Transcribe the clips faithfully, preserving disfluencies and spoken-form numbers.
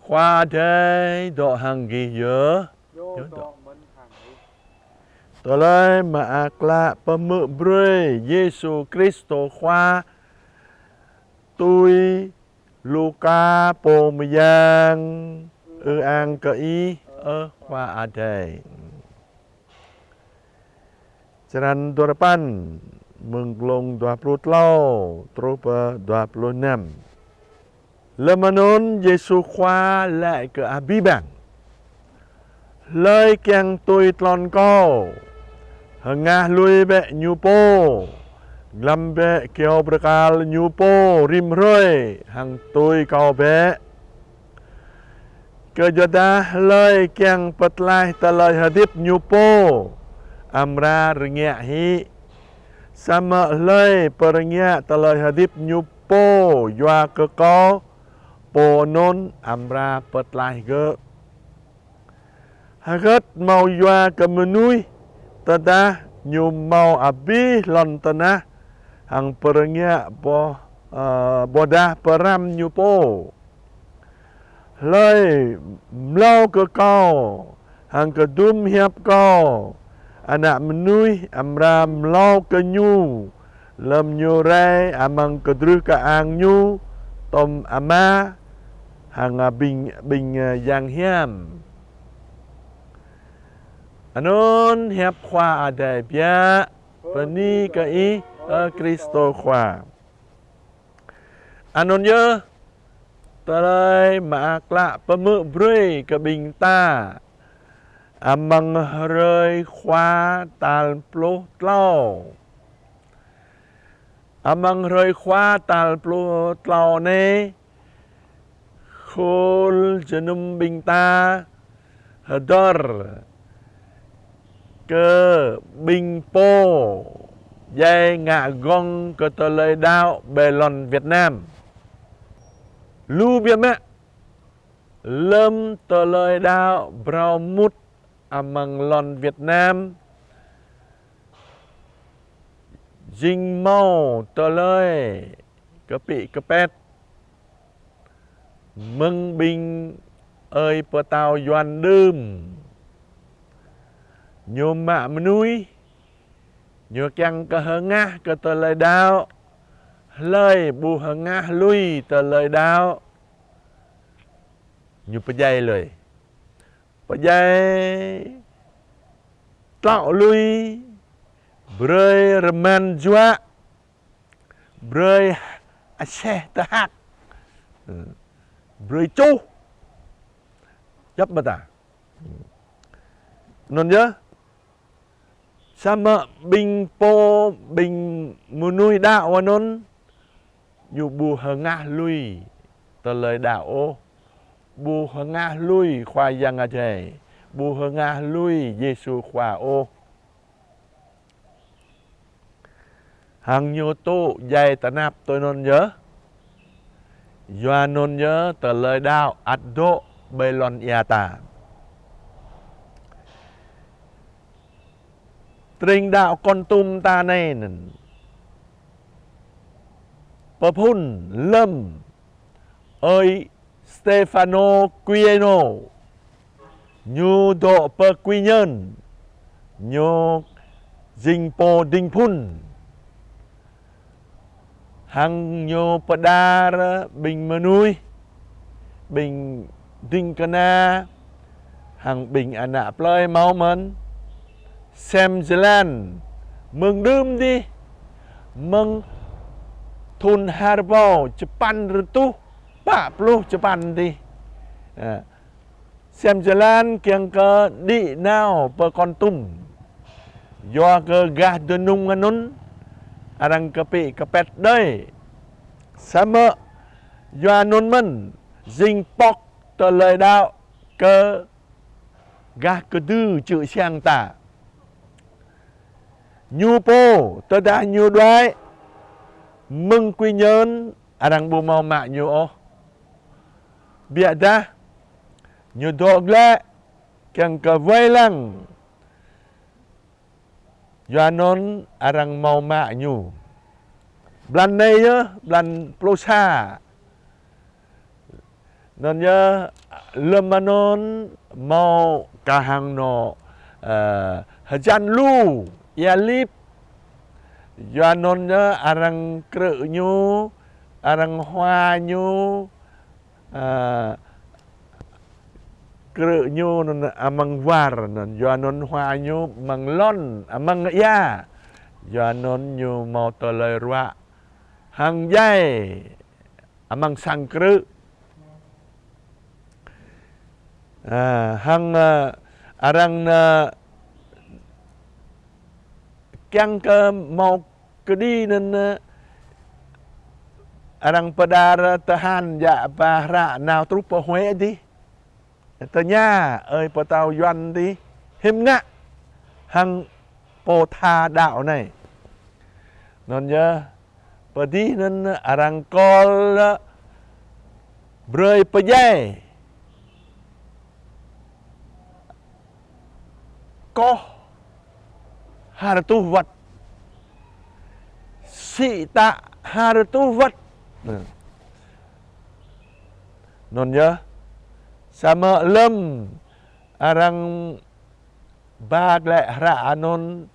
Khua Adai dŏ hăng gih yơh. Yơh dŏ. Tơlơi Mơak Klă pơhmư̆ brơi Yêsu Kristô Khua tui Luka pô mơyang. Ư-ang kơ Ih, ơ Khua Adai. Črăn duapăn, mơ̆ng glông dua pluh klâo truh pơ dua pluh năm. Lơm anŭn Yêsu Khua laĭ kơ abih bang: Hlơi kiăng tui tlôn Kâo, hơngah lui bĕ ñu pô, glăm bĕ kyâo bơrơkal ñu pô rĭm hrơi hăng tui Kâo bĕ. Kơyuadah hlơi kiăng pơtlaih tơlơi hơdip ñu pô, amra rơngiă hĭ. Samơ̆ hlơi pơrơngiă tơlơi hơdip ñu pô yua kơ Kâo, pô anŭn amra pơtlaih gơ̆. Hơgĕt hmâo yua kơ mơnuih, tơdah ñu hmâo abih lŏn tơnah, hăng pơrơngiă ƀô̆, ơ, ƀôdah pơrăm ñu pô? Hlơi mlâo kơ Kâo, hăng kơdŭm hiăp Kâo, Ană mơnuih amra mlâo kơ ñu, lơm ñu rai amăng kơdrưh kơang ñu, tŏm Ama, hăng, a, ƀing, ƀing, a, yang hiam. Anŭn hiăp Khua Adai biă. Bơni kơ Ih, ơ Kristô Khua. Anŭn yơh, Tơlơi Mơak Klă pơhmư̆ brơi kơ ƀing ta amăng hrơi Khua tal pluh klâo. Amăng hrơi Khua tal pluh klâo anai, khul jơnum ƀing ta hơdơr kơ ƀing pô djai ngă gơ̆ng kơ tơlơi đaŏ ƀơi lŏn Việt Nam. Lu biă mă, lơm tơlơi đaŏ phrâo mŭt amăng lŏn Việt Nam, jing hmâo tơlơi kơpĭ kơpĕt mơ̆ng ƀing ơi pơtao Yuan đưm. Ñu mă mơnuih, ñu kiăng kơ hơngah kơ tơlơi đaŏ, hlơi ƀu hơngah lui tơlơi đaŏ, ñu pơdjai lui. Pơdjai tlŏ lui, brơi rơman juă, brơi aseh tơhăk, brơi čuh. Djŏp mơta. Anŭn yơh, samơ̆ ƀing pô, ƀing mơnuih đaŏ anŭn, ñu ƀu hơngah lui tơlơi đaŏ ôh, ƀu hơngah lui Khua Yang Adai, ƀu hơngah lui Yêsu Khua ôh. Hăng ñu tŭ djai tơnap tui anŭn yơh. Yua anŭn yơh tơlơi đaŏ ăt dŏ ƀơi lŏn ia ta. Tring đaŏ Kon Tum ta anai anŭn pơphun lơm ơi Stefano Cuyeno, ñu dŏ pơ Quy Nhơn, ñu jing pô ding phun. Hăng ñu pơđar ƀing mơnuih, ƀing ding kơna, hăng ƀing ană plơi hmâo mơ̆n, sem jơlan, mơ̆ng đưm dih, mơ̆ng thun ha rơbâo čơpăn rơtuh pă pluh čơpăn dih. A, sem jơlan kiăng kơ đĭ nao pơ Kon Tum. Yua kơ gah dơnung anŭn arăng kơpĭ kơpĕt đơi. Samơ̆ yua anŭn mơ̆n jing pŏk tơlơi đaŏ kơ gah kơdư čư̆ siăng ta. Ñu pô tơdah ñu đuaĭ mơ̆ng Quy Nhơn, arăng ƀu hmâo mă ñu ôh. Biă dah ñu dŏ glaĭ kiăng kơ wai lăng, yua anŭn arăng hmâo mă ñu. Blan anai yơh, blan pluh sa. Anŭn yơh, Lơm anŭn hmâo kah hăng anŏ, ơ, hơjan lu, ia lip. Yua anŭn yơh arăng krư̆ ñu, arăng hua ñu, ơ, krư̆ ñu anŭn amăng war anŭn, yua anŭn hua ñu amăng lŏn, amăng ia. Yua anŭn ñu hmâo tơlơi ruă hăng djai amăng sang krư̆. Ơ, hăng, ơ, arăng, ơ, kiăng kơ hmâo kơđi anŭn, ơ, arăng pơđar tơhan djă ba hră nao truh pơ Huế dih. Tơña ơi pơtao Yuan dih, hiư̆m ngă hăng pô tha đaŏ anai. Anŭn yơh, pơ dih anŭn arăng kol brơi pơdjai koh ha rơtuh wơ̆t, sĭ tă ha rơtuh wơ̆t. Anŭn yơh, samơ̆ lơm arăng ba glaĭ hră anŭn,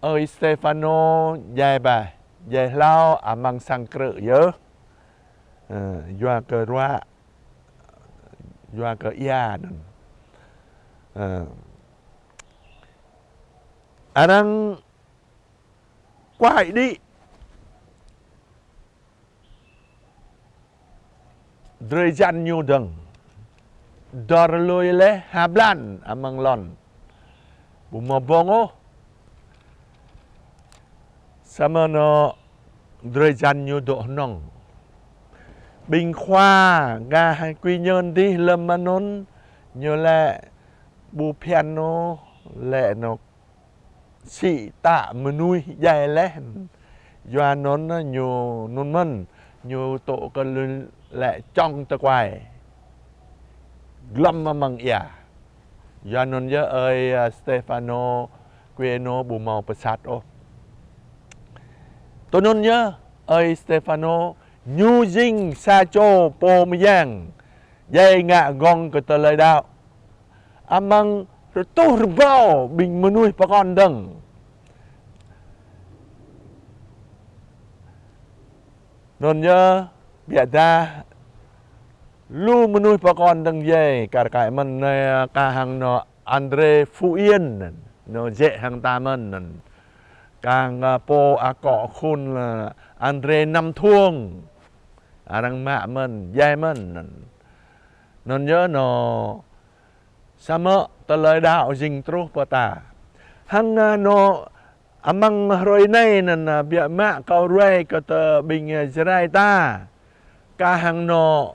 ơi Stêphanô djai bah, djai hlâo amăng sang krư̆ yơh. Ơ, yua kơ ruă, yua kơ ia anŭn. Ơ. Arăng kuai đĭ drơi jan ñu dơ̆ng. Dor lui laih ha blan amăng lŏn. Ƀu hmâo bông ôh. Samơ̆ anŏ drơi jan ñu dŏ hnŏng. Ƀing khua gah Quy Nhơn dih lơm anŭn ñu laĭ ƀu phiăn ôh, laĭ anŏ sĭ tă mơnuih djai laih. Yua anŭn ñu anŭn mơ̆n, ñu tŏ kơ lu laĭ čŏng tơkuai glŏm amăng ia. Yua anŭn yơh ơi, ơ, Stêphanô Kuênô ƀu hmâo pơsat ôh. Tui anŭn yơh ơi Stêphanô ñu jing sa čô pô mơyang djai ngă gơ̆ng kơ tơlơi đaŏ amăng rơtuh rơbâo ƀing mơnuih pơkŏn dơ̆ng. Anŭn yơh, biă dah lu mơnuih pơkŏn dơ̆ng djai, kar kaĭ mơ̆n anai, ơ, kah hăng anŏ André Phú Yên, anŏ jĕ hăng ta mơ̆n. Kah hăng, ơ, pô akŏ khul, ơ, André Nam Thuông, arăng mă mơ̆n, djai mơ̆n. Anŭn yơh anŏ samơ̆ tơlơi đaŏ jing truh pơ ta. Hăng, ơ, anŏ amăng hrơi anai anŭn, ơ, biă mă kâo ruai kơ tơ ƀing, ơ, Jrai ta. Kah hăng anŏ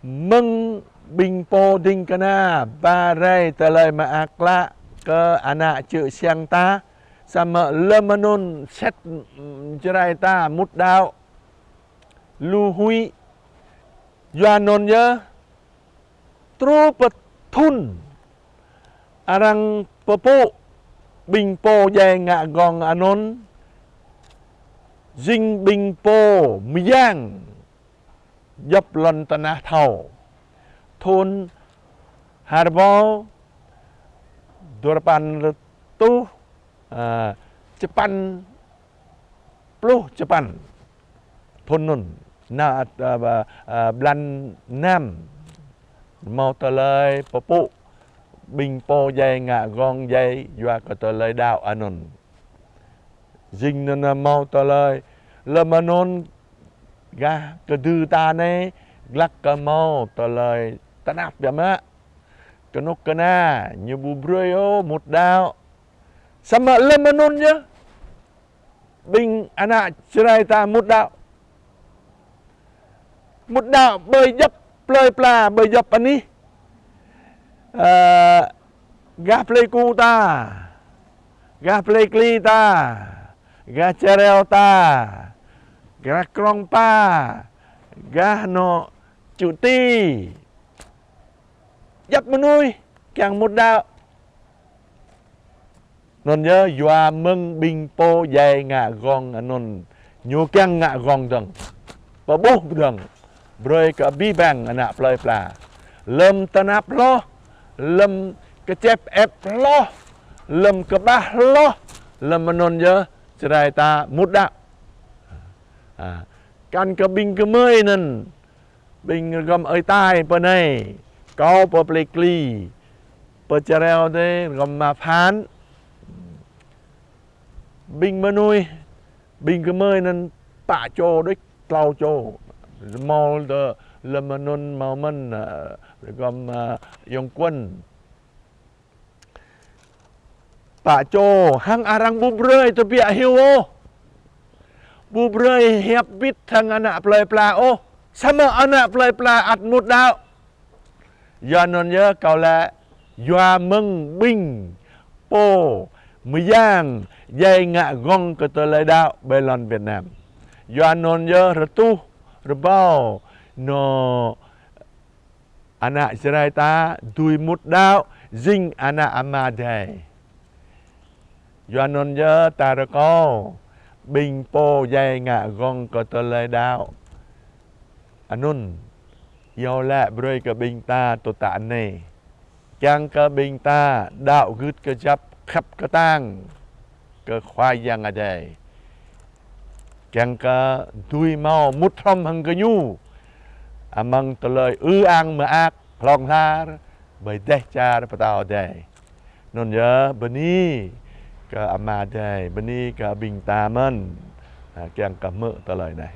mơ̆ng ƀing pô ding kơna ba rai tơlơi mơak klă kơ ană čư̆ siăng ta. Samơ̆ lơm anŭn sĭt, mm, Jrai ta mŭt đaŏ lu huĭ. Yua anŭn yơh truh pơ thŭn arăng pơpŭ ƀing pô djai ngă gơ̆ng anŭn jing ƀing pô mơyang djŏp lŏn tơnah thâo. Thŭn ha rơbâo duapăn rơtuh, ơ, čơpăn pluh čơpăn. Thŭn anŭn, anŏ, ơ, ơ, blan năm, hmâo tơlơi pơpŭ ƀing pô djai ngă gơ̆ng djai yua kơ tơlơi đaŏ anŭn. Jing anŭn hmâo tơlơi, lơm anŭn gah kơdư ta anai, glăk kơ hmâo tơlơi tơnap biă mă. Kơnuk kơna, ñu ƀu brơi ôh mŭt đaŏ. Samơ̆ lơm anŭn yơh, ƀing ană Jrai ta mŭt đaŏ. Mŭt đaŏ ƀơi djŏp plơi pla, ƀơi djŏp anih. Ơ, gah Plei Ku ta, gah Plei Kli ta, gah Čơreo ta, gah Krông Pa, gah anŏ Čư̆ Ti. Djŏp mơnuih kiăng mŭt đaŏ. Anŭn yơh yua mơ̆ng ƀing pô djai ngă gơ̆ng anŭn, ñu kiăng ngă gơ̆ng dơ̆ng, pơƀuh dơ̆ng, brơi kơ abih bang ană plơi pla. Lơm tơnap hloh, lơm kơčĕp ĕp hloh, lơm kơƀah hloh, lơm anŭn yơh Jrai ta mŭt đaŏ. A, kăn kơ ƀing gơmơi anŭn, ƀing rơgơm ơi tai pơ anai, kâo pơ Plei Kli, pơ Čơreo dih rơgơm Ma Phan. Ƀing mơnuih, ƀing gơmơi anŭn pă čô đôč, klâo čô. Hmâo tơ lơm anŭn hmâo mơ̆n, ơ, rơgơm, ơ, yŏng kuôn. Pă čô hăng arăng ƀu brơi tơbiă hyu ôh. Ƀu brơi hiăp bit hăng ană plơi pla ôh. Samơ̆ ană plơi pla ăt mŭt đaŏ. Yua anŭn yơh kâo laĭ, yua mơ̆ng ƀing pô mơyang djai ngă gơ̆ng kơ tơlơi đaŏ ƀơi lŏn Việt Nam. Yua anŭn yơh rơtuh rơbâo nô ană Jrai ta dưi mŭt đaŏ jing ană Ama Adai. Yua anŭn yơh ta rơkâo ƀing pô djai ngă gơ̆ng kơ tơlơi đaŏ anŭn, iâu laĭ brơi kơ ƀing ta tơdang anai, kiăng kơ ƀing ta đaŏ gưt kơjăp khăp kơtang kơ Khua Yang Adai, kiăng kơ dưi hmâo mŭt hrŏm hăng gơñu amăng tơlơi ư-ang mơak hlŏng lar ƀơi dêh čar pơtao Adai. Anŭn yơh bơni kơ Ama Adai, bơni kơ ƀing ta mơ̆n, a, kiăng kơ hmư̆ tơlơi anai.